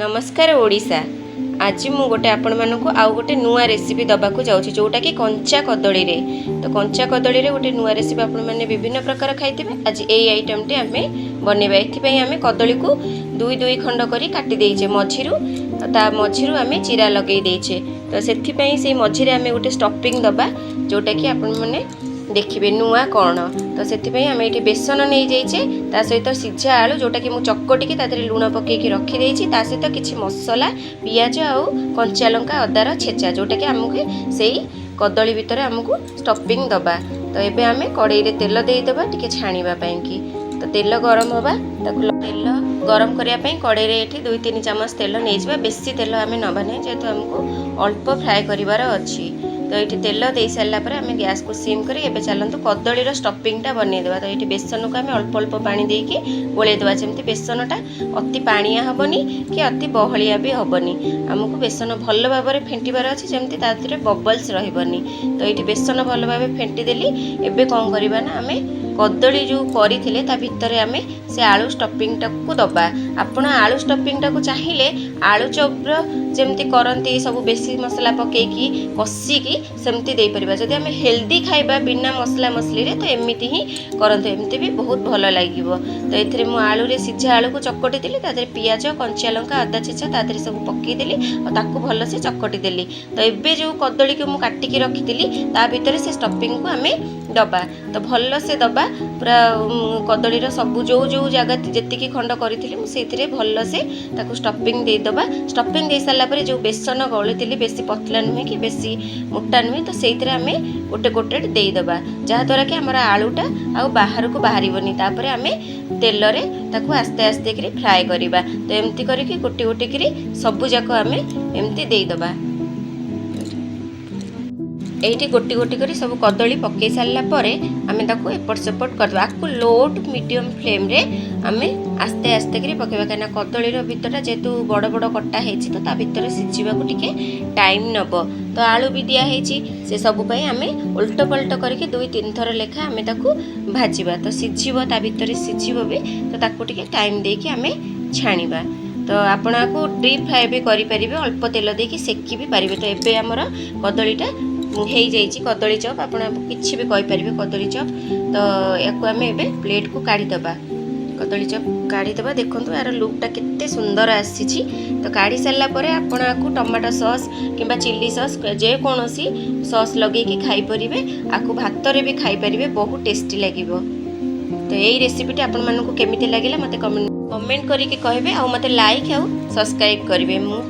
ନମସ୍କାର ଓଡ଼ିଶା। ଆଜି ମୁଁ ଗୋଟେ ଆପଣମାନଙ୍କୁ ଆଉ ଗୋଟେ ନୂଆ ରେସିପି ଦେବାକୁ ଯାଉଛି, ଯେଉଁଟାକି କଞ୍ଚା କଦଳୀରେ। ତ କଞ୍ଚା କଦଳୀରେ ଗୋଟେ ନୂଆ ରେସିପି ଆପଣମାନେ ବିଭିନ୍ନ ପ୍ରକାର ଖାଇଥିବେ। ଆଜି ଏଇ ଆଇଟମ୍ଟି ଆମେ ବନେଇବା। ଏଥିପାଇଁ ଆମେ କଦଳୀକୁ ଦୁଇ ଦୁଇ ଖଣ୍ଡ କରି କାଟି ଦେଇଛେ ମଝିରୁ, ତା ମଝିରୁ ଆମେ ଚିରା ଲଗେଇ ଦେଇଛେ। ତ ସେଥିପାଇଁ ସେଇ ମଝିରେ ଆମେ ଗୋଟେ ଷ୍ଟଫିଂ ଦେବା, ଯେଉଁଟାକି ଆପଣମାନେ ଦେଖିବେ ନୂଆ କ'ଣ। ତ ସେଥିପାଇଁ ଆମେ ଏଇଠି ବେସନ ନେଇଯାଇଛେ, ତା ସହିତ ସିଝା ଆଳୁ, ଯେଉଁଟାକି ମୁଁ ଚକଟିକି ତା ଦେହରେ ଲୁଣ ପକାଇକି ରଖିଦେଇଛି, ତା ସହିତ କିଛି ମସଲା, ପିଆଜ ଆଉ କଞ୍ଚା ଲଙ୍କା, ଅଦାର ଛେଚା, ଯେଉଁଟାକି ଆମକୁ ସେଇ କଦଳୀ ଭିତରେ ଆମକୁ ଷ୍ଟଫିଂ ଦେବା। ତ ଏବେ ଆମେ କଡ଼େଇରେ ତେଲ ଦେଇଦେବା ଟିକେ ଛାଣିବା ପାଇଁକି। ତ ତେଲ ଗରମ ହେବା, ତାକୁ ତେଲ ଗରମ କରିବା ପାଇଁ କଡ଼େଇରେ ଏଠି 2-3 ଚାମଚ ତେଲ ନେଇଯିବା। ବେଶୀ ତେଲ ଆମେ ନେବା ନାହିଁ, ଯେହେତୁ ଆମକୁ ଅଳ୍ପ ଫ୍ରାଏ କରିବାର ଅଛି। ତ ଏଇଠି ତେଲ ଦେଇ ସାରିଲା ପରେ ଆମେ ଗ୍ୟାସ୍କୁ ସିମ୍ କରି ଏବେ ଚାଲନ୍ତୁ କଦଳୀର ଷ୍ଟଫିଂଟା ବନେଇଦେବା। ତ ଏଇଠି ବେସନକୁ ଆମେ ଅଳ୍ପ ଅଳ୍ପ ପାଣି ଦେଇକି ଗୋଳେଇ ଦେବା, ଯେମିତି ବେସନଟା ଅତି ପାଣିଆ ହେବନି କି ଅତି ବହଳିଆ ବି ହେବନି। ଆମକୁ ବେସନ ଭଲ ଭାବରେ ଫେଣ୍ଟିବାର ଅଛି, ଯେମିତି ତା ଦେହରେ ବବଲ୍ସ ରହିବନି। ତ ଏଇଠି ବେସନ ଭଲ ଭାବେ ଫେଣ୍ଟି ଦେଲି। ଏବେ କ'ଣ କରିବା ନା, ଆମେ କଦଳୀ ଯେଉଁ କରିଥିଲେ, ତା ଭିତରେ ଆମେ ସେ ଆଳୁ ଷ୍ଟଫିଂଟାକୁ ଦେବା। ଆପଣ ଆଳୁ ଷ୍ଟଫିଂଟାକୁ ଚାହିଁଲେ ଆଳୁ ଚପ୍ର ଯେମିତି କରନ୍ତି, ସବୁ ବେଶୀ ମସଲା ପକେଇକି କଷିକି, ସେମିତି ଦେଇପାରିବା। ଯଦି ଆମେ ହେଲ୍ଦି ଖାଇବା ବିନା ମସଲା ମସଲିରେ, ତ ଏମିତି ହିଁ କରନ୍ତୁ, ଏମିତି ବି ବହୁତ ଭଲ ଲାଗିବ। ତ ଏଥିରେ ମୁଁ ଆଳୁରେ ସିଝା ଆଳୁକୁ ଚକଟି ଦେଲି, ତା ଦେହରେ ପିଆଜ, କଞ୍ଚା ଲଙ୍କା, ଅଦା ଛେଚା ତା ଦେହରେ ସବୁ ପକେଇଦେଲି ଆଉ ତାକୁ ଭଲସେ ଚକଟି ଦେଲି। ତ ଏବେ ଯେଉଁ କଦଳୀକୁ ମୁଁ କାଟିକି ରଖିଥିଲି, ତା ଭିତରେ ସେ ଷ୍ଟଫିଂକୁ ଆମେ ଦେବା। ତ ଭଲସେ ଦେବା ପୁରା କଦଳୀର ସବୁ ଯେଉଁ ଯେଉଁ ଜାଗା ଯେତିକି ଖଣ୍ଡ କରିଥିଲି ମୁଁ, ସେଇଥିରେ ଭଲସେ ତାକୁ ଷ୍ଟଫିଂ ଦେଇଦେବା। ଷ୍ଟଫିଂ ଦେଇସାରିଲା ପରେ ଯେଉଁ ବେସନ ଗୋଳିଥିଲି, ବେଶୀ ପତଲା ନୁହେଁ କି ବେଶୀ ମୋଟା ନୁହେଁ, ତ ସେଇଥିରେ ଆମେ ଗୋଟେ ଗୋଟେ ଦେଇଦେବା, ଯାହାଦ୍ୱାରା କି ଆମର ଆଳୁଟା ଆଉ ବାହାରକୁ ବାହାରିବନି। ତାପରେ ଆମେ ତେଲରେ ତାକୁ ଆସ୍ତେ ଆସ୍ତେ କରି ଫ୍ରାଏ କରିବା। ତ ଏମିତି କରିକି ଗୋଟି ଗୋଟି କରି ସବୁ ଯାକ ଆମେ ଏମିତି ଦେଇଦେବା। ଏଇଠି ଗୋଟି ଗୋଟି କରି ସବୁ କଦଳୀ ପକାଇ ସାରିଲା ପରେ ଆମେ ତାକୁ ଏପଟ ସେପଟ କରିଦେବା। ଆକୁ ଲୋ ଟୁ ମିଡ଼ିୟମ୍ ଫ୍ଲେମ୍ରେ ଆମେ ଆସ୍ତେ ଆସ୍ତେ କରି ପକାଇବା, କାହିଁକିନା କଦଳୀର ଭିତରଟା ଯେହେତୁ ବଡ଼ ବଡ଼ କଟା ହେଇଛି, ତ ତା ଭିତରେ ସିଝିବାକୁ ଟିକେ ଟାଇମ୍ ନେବ। ତ ଆଳୁ ବି ଦିଆହେଇଛି, ସେ ସବୁ ପାଇଁ ଆମେ ଓଲଟ ପଲଟ କରିକି 2-3 ଥର ଲେଖା ଆମେ ତାକୁ ଭାଜିବା। ତ ସିଝିବ, ତା ଭିତରେ ସିଝିବ ବି, ତ ତାକୁ ଟିକେ ଟାଇମ୍ ଦେଇକି ଆମେ ଛାଣିବା। ତ ଆପଣ ଆକୁ ଡିପ୍ ଫ୍ରାଏ ବି କରିପାରିବେ, ଅଳ୍ପ ତେଲ ଦେଇକି ସେକି ବି ପାରିବେ। ତ ଏବେ ଆମର କଦଳୀଟା ହେଇଯାଇଛି। କଦଳୀ ଚପ୍, ଆପଣ କିଛି ବି କହିପାରିବେ, କଦଳୀ ଚପ୍। ତ ୟାକୁ ଆମେ ଏବେ ପ୍ଲେଟ୍କୁ କାଢ଼ିଦେବା। କଦଳୀ ଚପ୍ କାଢ଼ିଦେବା। ଦେଖନ୍ତୁ, ଏହାର ଲୁକ୍ଟା କେତେ ସୁନ୍ଦର ଆସିଛି। ତ କାଢ଼ି ସାରିଲା ପରେ ଆପଣ ଆକୁ ଟମାଟୋ ସସ୍ କିମ୍ବା ଚିଲି ସସ୍, ଯେକୌଣସି ସସ୍ ଲଗେଇକି ଖାଇପାରିବେ। ଆକୁ ଭାତରେ ବି ଖାଇପାରିବେ, ବହୁତ ଟେଷ୍ଟି ଲାଗିବ। ତ ଏଇ ରେସିପିଟି ଆପଣମାନଙ୍କୁ କେମିତି ଲାଗିଲା, ମୋତେ କମେଣ୍ଟ କରିକି କହିବେ ଆଉ ମୋତେ ଲାଇକ୍ ଆଉ ସବସ୍କ୍ରାଇବ୍ କରିବେ। ମୁଁ